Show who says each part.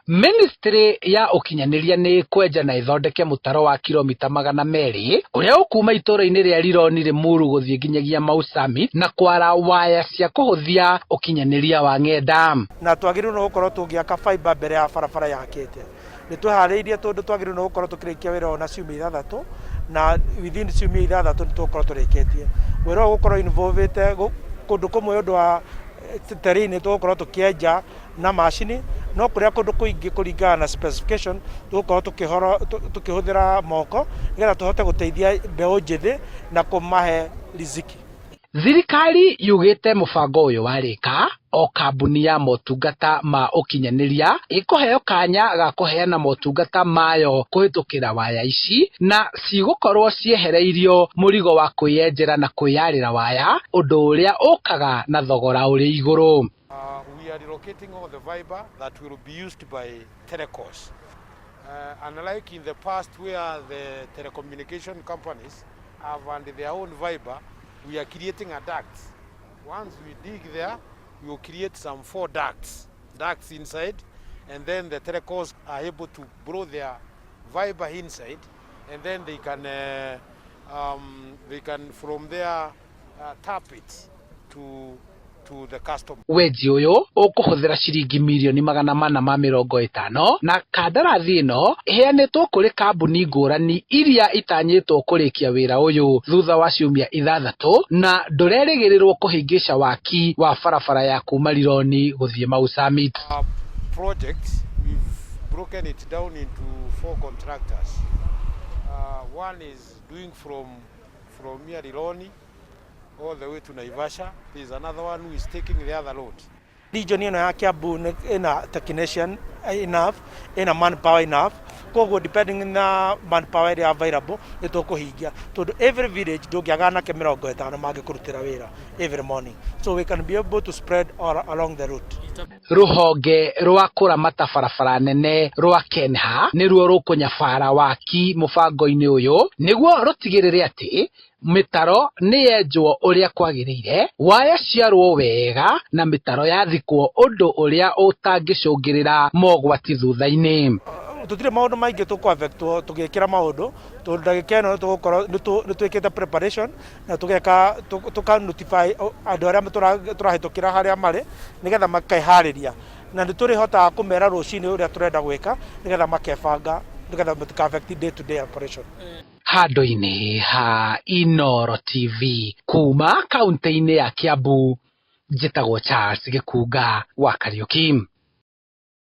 Speaker 1: Ministry ya ũkinyanĩria nĩ ĩkwenja na ĩthondeke mũtaro wa kilomita 200 ũrĩa ũkuuma itũũra-inĩ rĩa Rironi Limuru gũthiĩ nginyagia Mau Summit na kwara waya cia kũhũthia ũkinyanĩria wa ng'enda.
Speaker 2: Na twagĩrĩirwo nĩ gũkorwo tũgĩaka fibre mbere ya barabara yakĩte. Nĩ twĩharĩirie tondũ twagĩrĩirwo nĩ gũkorwo tũkĩrĩkia wĩra ũyũ na ciumia 6 na within ciumia 6 nĩ tũgũkorwo tũrĩkĩtie. Wĩra ũyũ ũgũkorwo involve ĩte kũndũ kũmwe ũndũ wa terrain nĩ tũgũkorwo tũkĩenja na macini no kũrĩa kũndũ kũingĩ kũringana na specification tũgũkorwo tũkĩhũthĩra moko nĩgetha tũhote gũteithia mbeũ njĩthĩ na kũmahe riziki.
Speaker 1: Thirikari yugĩte mũbango ũyũ warĩka, o kambuni ya motungata ma ũkinyanĩria ĩkũheo kanya ga kũheana motungata mayo kũhĩtũkĩra waya ici na cigũkorwo ciehereirio mũrigo wa kwĩyenjera na kwĩyarĩra waya, ũndũ ũrĩa ũkaga na thogora ũrĩ igũrũ.
Speaker 3: We are relocating all the fiber that will be used by telecos. Unlike in the past where the telecommunication companies have and their own fiber, we are creating a duct. Once we dig there, we will create some 4 ducts inside, and then the telecos are able to blow their fiber inside, and then they can from there tap it to the customer.
Speaker 1: Wenji ũyũ ũkũhũthĩra ciringi mirioni 450 na kandarathi ĩno ĩheanĩtwo kũrĩ kambuni ngũrani iria itanyĩtwo kũrĩkia wĩra ũyũ thutha wa ciumia 6 na ndũrerĩgĩrĩrwo kũhĩngĩca waki wa barabara ya kuma Rironi gũthiĩ Mau Summit.
Speaker 3: Project, we've broken it down into 4 contractors. One is doing from here Rironi all the way to Naivasha. There's another one who is taking the other road.
Speaker 2: Region ĩno ya Kiambu nĩ ĩna technician enough, ĩna manpower enough, koguo depending na manpower ĩrĩa available nĩ tũkũhingia, tondũ every village ndũngĩaga anake 50 mangĩkũrutĩra wĩra every morning, so we can be able to spread all along the route.
Speaker 1: Rũhonge rwa kũramata barabara nene rwa KeNHA nĩruo rũkũnyabara waki mũbango-inĩ ũyũ nĩguo rũtigĩrĩre atĩ mĩtaro nĩ yenjwo ũrĩa kwagĩrĩire, waya ciarwo wega na mĩtaro yathikwo ũndũ ũrĩa ũtangĩcũngĩrĩra mogwati thutha-inĩ.
Speaker 2: Tũtirĩ maũndũ maingĩ tũkũ-affectwo tũgĩkĩra maũndũ, tondũ ndagĩka ĩno nĩtũgũkorwo nĩtwĩkĩte preparation na tũgeka tũka notify andũ arĩa tũrahĩtũkĩra harĩa marĩ nĩgetha makeharĩria, na nĩtũrĩhotaga kũmera rũcinĩ ũrĩa tũrenda gwĩka nĩgetha makebanga nĩgetha matika affect day to day operation.
Speaker 1: Handũ-inĩ ha Inooro TV kuma kaunti-inĩ ya Kiambu, njĩtagwo Charles Gĩkunga wa Kariuki.